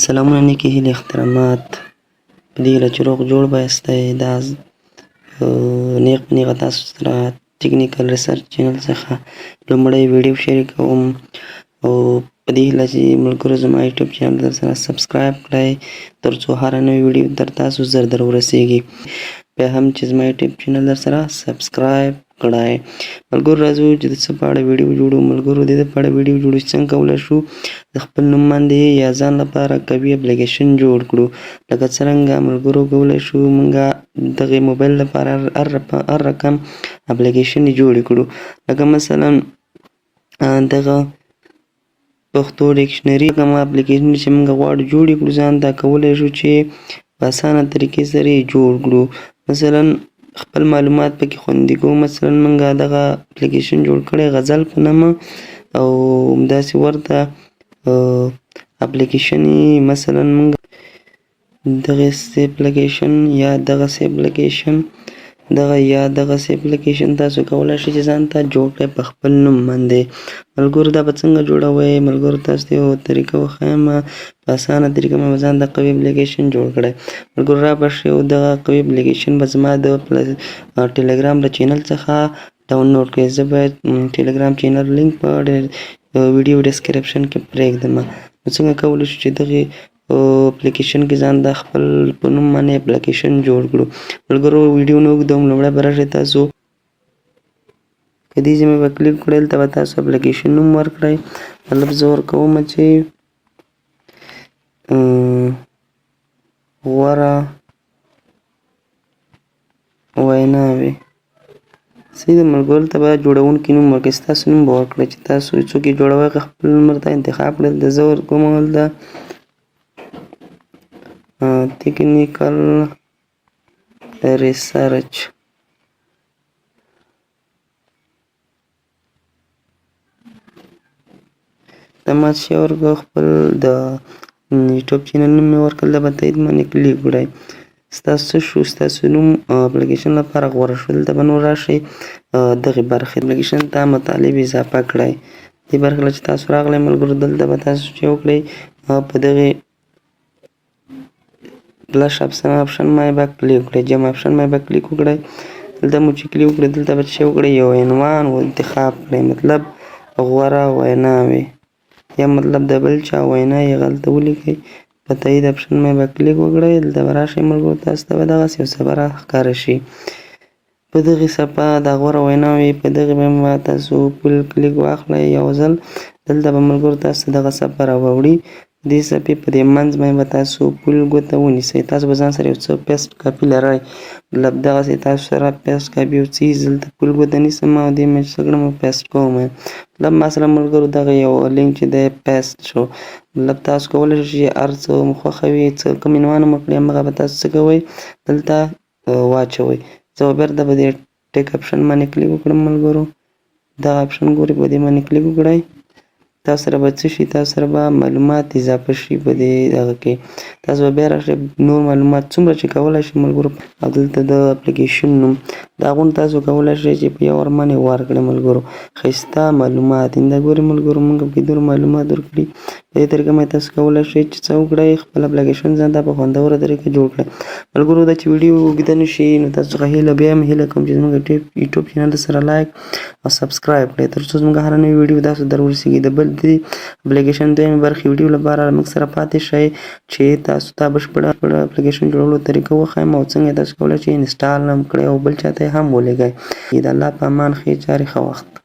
سلامونه نیکې هیلې احترامات په دې هیله چې روغ جوړ به یاستئ. دا نیغ په نیغه تاسو سره ټیکنیکل ریسرچ چینل څخه لومړی ویډیو شریکوم او په دې هیله چې ملګرو زما یوټیوب چینل در سره سبسکرایب کړئ تر څو هره نوې ویډیو تر تاسو زر در ورسیږي. بیا هم چې زما یوټیوب چینل در سره سبسکرایب کړئ. ملګرو راځو چې د څه په اړه ویډیو جوړو. ملګرو د دې په اړه ویډیو جوړو چې څنګه کولی شو د خپل نوم باندې یا ځان لپاره قوي اپلیکیشن جوړ کړو. لکه څرنګه ملګرو کولی شو موږ دغه موبایل لپاره هر رقم اپلیکیشن جوړ کړو، لکه مثلا دغه پښتو ډکشنري کوم اپلیکیشن چې موږ غواړو جوړ کړو ځان ته کولی شو چې په اسانه طریقې سره یې جوړ کړو. مثلا خپل معلومات پکې خوندي کوو. مثلا موږ دغه اپلیکیشن جوړ کړی غزل په نامه او همداسې ورته اپلیکیشن مثلا موږ دغسې اپلیکیشن یا دغسې اپلیکیشن دغه یا دغسې اپلیکیشن تاسو کولی شئ چې ځان ته جوړ کړئ په خپل نوم باندې. ملګرو دا به څنګه جوړوئ؟ ملګرو تاسو ته یو طریقه وښایم، په اسانه طریقه مې ځان ته قوي اپلیکیشن جوړ کړی. ملګرو را به شئ او دغه قوي اپلیکیشن به زما د ټلګرام له چینل څخه ډاونلوډ کړئ. زه به ټلګرام چینل لینک په ویډیو ډسکرپشن کې پرېږدم. نو څنګه کولی شو چې دغې اپلیکیشن کې ځان د خپل په نوم باندې اپلیکیشن جوړ کړو؟ ملګرو ویډیو نه اوږدوم، لومړی به راشئ تاسو په دې ځای به کلیک کړئ، دلته به تاسو اپلیکیشن نوم ورکړئ. مطلب زه ورکوم چې غوره ویناوې. صحیح ده ملګرو، دلته به جوړونکي نوم ورکړئ، ستاسو نوم به ورکړئ چې تاسو څوک یې جوړوئ هغه خپل نوم ورته انتخاب کړئ. دلته زه ورکوم دلته ټیکنیکل ریسرچ. دا ما چې ورکړ خپل د یوټیوب چینل نوم مې ورکړ، دا به تایید باندې کلیک وکړئ. ستاسو څه شو؟ ستاسو نوم اپلیکیشن لپاره غوره شو. دلته به نور راشئ دغې برخې اپلیکیشن ته مطالب اضافه کړئ. دې برخې له چې تاسو راغلی ملګرو، دلته به تاسو چې وکړئ په دغې پلس اپشن باندې به کلیک وکړئ، جمع اپشن باندې به کلیک وکړئ. دلته مو چې کلیک وکړئ، دلته به چې وکړئ یو عنوان و انتخاب کړئ، مطلب غوره ویناوې یا مطلب د بل چا وینا یې هلته ولیکئ. په تایید اپشن باندې به کلیک وکړئ. دلته به راشئ ملګرو، تاسو ته به دغسې یو صفحه راښکاره شي. په دغې صفحه دا غوره ویناوې په دغې باندې تاسو پل کلیک واخلئ یو ځل. دلته به ملګرو تاسو ته دغه صفحه راوړي. دې صفحې په دې منځ باندې به تاسو پل ګوته ونیسئ. تاسو به ځان سره یو څه پیسټ کاپي لرئ، مطلب دغسې تاسو سره پیسټ کاپي یو څیز دلته پل ګوته نیسم او دې مې څه کړم پیسټ کوم. مطلب ما سره ملګرو دغه یو لینک چې دی پیسټ شو. مطلب تاسو کولی شئ چې هر څه مو خوښه وي، څه کوم عنوان مو کړی همغه به تاسو څه کوئ دلته واچوئ. زه به بېرته په دې ټیک اپشن باندې کلیک وکړم ملګرو. دغه اپشن ګورئ، په دې باندې کلیک وکړئ. تاسو سره به څه شي؟ تاسو سره به معلومات اضافه شي په دې دغه کې. تاسو به بیا راشئ نور معلومات څومره چې کولی شئ ملګرو. او دلته د اپلیکیشن نوم دا غونډ تاسو کولی شئ چې په یو ور باندې ورکړئ ملګرو. ښایسته معلومات دا ګورئ ملګرو، موږ پکې دومره معلومات ورکړي. په دې طریقه باندې تاسو کولی شئ چې څه وکړئ، خپل اپلیکیشن ځان ته په خوندوره طریقه جوړ کړئ. ملګرو دا چې ویډیو اوږده نه شي نو تاسو څخه هیله بیا هم هیله کوم چې زموږ یوټیوب چینل سره لایک او سبسکرایب کړئ تر څو زموږ هره نوې ویډیو تاسو در ورسیږي. د بل دې اپلیکیشن دویمې برخې ویډیو لپاره موږ سره پاتې شئ چې تاسو ته بشپړه اپلیکیشن جوړولو طریقه وښایم او څنګه تاسو کولی شئ انسټال هم کړئ او بل چاته یې هم ولېږئ. د الله په امان، ښې چارې، ښه وخت.